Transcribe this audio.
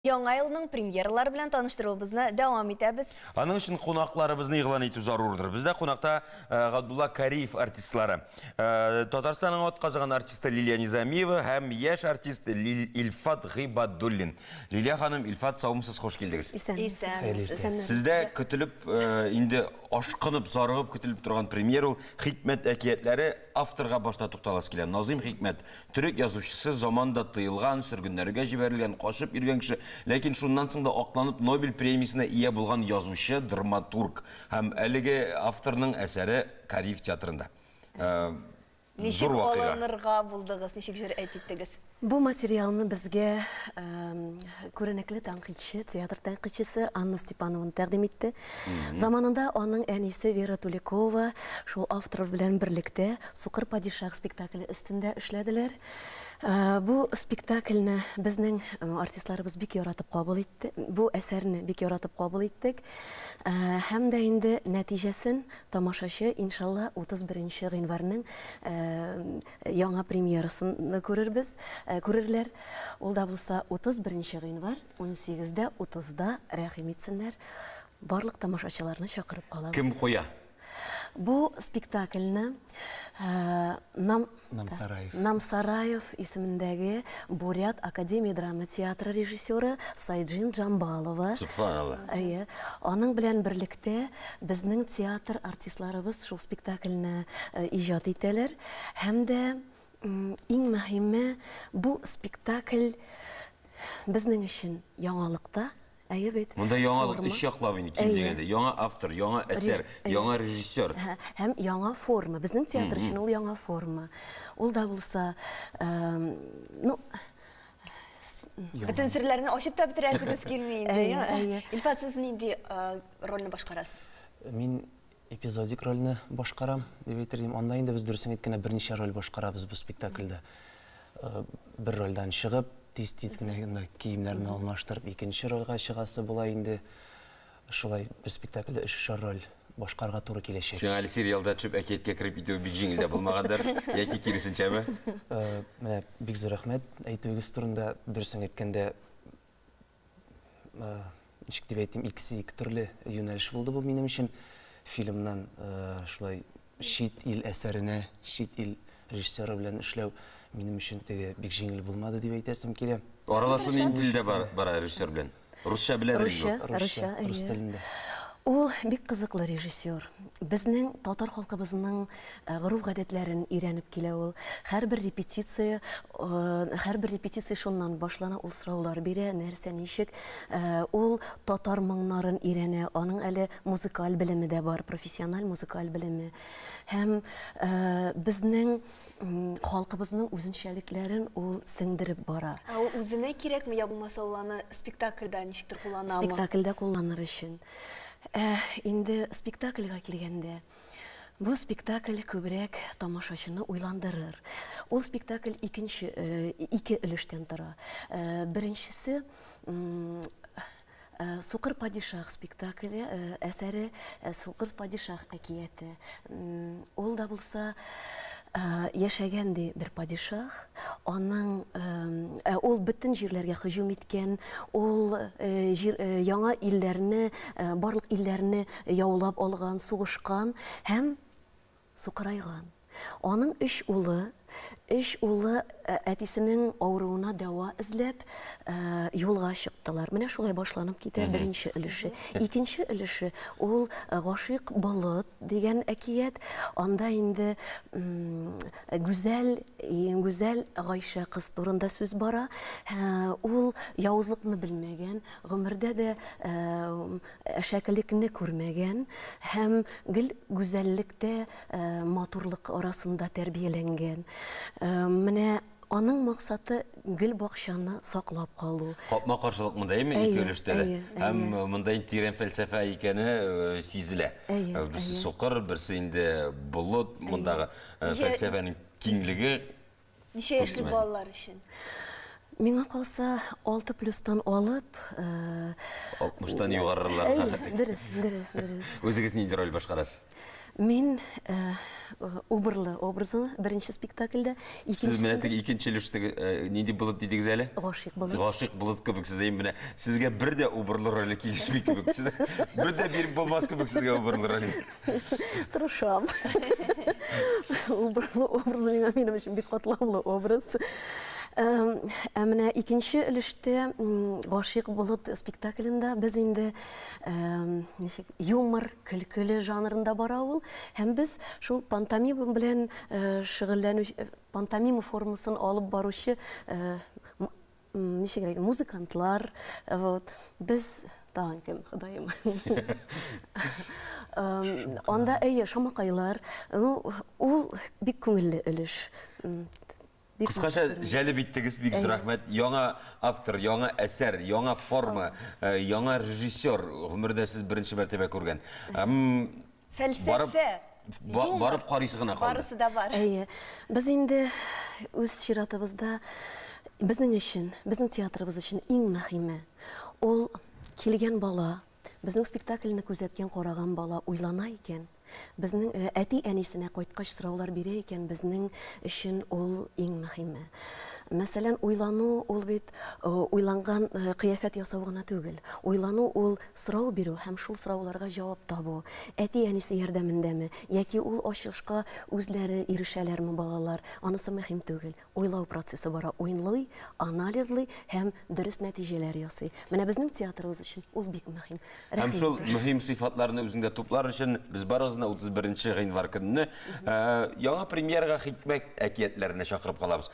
Яңа елның премьералары белән таныштыруыбызны дәвам итәбез. Аның өчен кунакларыбызны игълан итү зарурдыр. Бездә кунакта Габдулла Кариев артистлары. Татарстанның атказанган артисты Лилия Низамиева һәм яшь артист Илфат Гыйбадуллин. Лилия ханым, Илфат, саумысыз, хуш килдегез. Исәнмесез. Сездә көтелеп, инде ашкынып, зарыгып көтелеп торган премьера ул Хикмәт әкиятләре. Авторга башта тукталасы килә. Назыйм Хикмәт, төрек язучысы, заманында тыелган, сөргеннәргә җибәрелгән, качып йөргән кеше, ләкин шуннан соң да акланып Нобель премиясенә ия булган язучы, драматург. Һәм әлеге авторның әсәре Кариев театрында. Ничек Зур вакыйга. алынырга булдыгыз, ничек җөрьәт иттегез? Бу материалны безгә күренекле тәнкыйтьче, театр тәнкыйтьчесе Анна Степановна тәкъдим итте. Заманында аның әнисе Вера Туликова шул автор белән берлектә Сукыр падишаһ спектакле өстендә эшләделәр. Бу спектакльне безнең артистларыбыз бик яратып кабул итте, бу әсәрне бик яратып кабул иттек. Һәм дә инде нәтиҗәсен тамашачы, иншалла, 31 нче гыйнварның Яңа премьерасын күрербез, күрерләр. Ул да булса 31 нче гыйнвар, 18 дә 30 да, рәхим итсеннәр. Барлык тамашачыларны чакырып калабыз. Кем куя? Бу спектакльне Нам Намсараев. Намсараев исемендәге Бурят академия драма театры режиссеры Сайджин Джамбалова. Сөбханалла. Әйе. Аның белән берлектә безнең театр артистларыбыз шул спектакльне иҗат итәләр. Һәм дә иң мөһиме, бу спектакль безнең өчен яңалык та, әйе бит? Монда яңалык өч яклап инде ким дигәндә. Яңа автор, яңа әсәр, яңа режиссер. Һәм яңа форма. Безнең театр өчен ул яңа форма. Ул да булса, ну, Бөтен серләрне ачып та бетерәсегез килми инде. Әйе, әйе. Илфат, сез нинди рольне башкарасыз? Мин эпизодик рольне башкарам, дип әйтер идем. Анда инде без дөресен әйткәндә берничә роль башкарабыз бу спектакльдә. Бер рольдән чыгып, тиз-тиз генә анда киемнәрне алмаштырып, икенче рольгә чыгасы була инде. Шулай бер спектакльдә өчешәр роль башкарырга туры киләчәк. Сиңа әле сериалда төшеп әкияткә кереп китүе бик җиңел дә булмагандыр, яки киресенчәме? Менә бик зур рәхмәт әйтүегез турында. Дөресен әйткәндә, ничек дип әйтим, икесе ике төрле юнәлеш булды бу минем өчен. Фильмнан шулай чит ил әсәренә, чит ил режиссеры белән эшләү минем өчен теге бик җиңел булмады дип әйтәсем килә. Аралашу нинди телдә бара режиссер белән? Русча беләдер инде ул. Русча, русча, рус телендә. Ул бик кызыклы режиссер. Безнең татар халкыбызның гореф-гадәтләрен өйрәнеп килә ул. Һәрбер репетиция, һәрбер репетиция шуннан башлана, ул сораулар бирә, нәрсә, ничек. Ул татар моңнарын өйрәнә, аның әле музыкаль белеме дә бар, профессиональ музыкаль белеме. Һәм безнең халкыбызның үзенчәлекләрен ул сеңдереп бара. Ә ул үзенә кирәкме, я булмаса ул аны спектакльдә ничектер кулланамы? Спектакльдә кулланыр өчен. Ә инде спектакльгә килгәндә, бу спектакль күбрәк тамашачыны уйландырыр. Ул спектакль икенче, ике өлештән тора. Беренчесе, Сукыр падишаһ спектакле, әсәре, Сукыр падишаһ әкияте. Ул да булса яшәгән ди бер падишаһ. Аның ул бөтен җирләргә һөҗүм иткән, ул җир яңа илләрне, барлык илләрне яулап алган, сугышкан һәм Сукырайган. Аның өч улы, өч улы әтисенең авыруына дәва эзләп, юлга чыктылар. Менә шулай башланып китә беренче өлеше. Икенче өлеше ул Гашыйк болыт дигән әкият. Анда инде гүзәл, гүзәл Гайшә кыз турында сүз бара. Ул явызлыкны белмәгән, гомердә дә Әшәкелекне күрмәгән һәм гел гүзәллектә, матурлык арасында тәрбияләнгән. Менә аның максаты гел бакчаны саклап калу. Капма-каршылык монда, әйеме, ике өлештә дә? Һәм монда инде тирән фәлсәфә икәне сизелә. Берсе сукыр, берсе инде болыт, мондагы фәлсәфәнең киңлеге. Ничә яшьлек балалар өчен? Миңа калса, 6 плюстан алып, 60-тан югарырыларга. Әйе, дөрес, дөрес, дөрес. Үзегез нинди роль башкарасыз? Мин Убырлы образы беренче спектакльдә, Сез менә теге икенче өлештәге нинди болыт дидегез әле? Гашыйк болыт. Гашыйк болыт кебек сез менә сезгә бер дә убырлы роле килешми кебек. Сез бер дә биреп булмас кебек сезгә убырлы роле. Тырышам. Убырлы образ миңа минем өчен бик катлаулы образ. Ә менә икенче өлештә Гашыйк болыт спектаклендә без инде ничек юмор, көлкеле жанрында бара ул. Һәм без шул пантомима белән шөгыльләнү, пантомима формасын алып баручы ничек әйтим, музыкантлар, вот. Без тагын кем, Ходаем. Анда әйе, шамакайлар. Ну, ул бик күңелле өлеш. Бик Кыскача җәлеп иттегез, бик зур рәхмәт. Яңа автор, яңа әсәр, яңа форма, э, яңа режиссер гомердә сез беренче мәртәбә күргән. Фәлсәфә, юмор, барып карыйсы гына калды. Барысы да бар. Әйе. Без инде үз чиратыбызда безнең өчен, безнең театрыбыз өчен иң мөһиме ул килгән бала, безнең спектакльне күзәткән, караган бала уйлана икән, Безнең әти-әнисенә кайткач сораулар бирә икән, безнең өчен ул иң мөһиме. Мәсәлән, уйлану ул бит уйланган кыяфәт ясау гына түгел. Уйлану ул сорау бирү һәм шул сорауларга җавап табу. Әти-әнисе ярдәмендәме, яки ул ачышка үзләре ирешәләрме балалар, анысы мөһим түгел. Уйлау процессы бара, уйлый, анализлый һәм дөрес нәтиҗәләр ясый. Менә безнең театрыбыз өчен ул бик мөһим. Һәм шул мөһим сыйфатларны үзеңдә туплар өчен без барыгызны 31 гыйнвар көнне яңа премьерага Хикмәт әкиятләренә чакырып калабыз.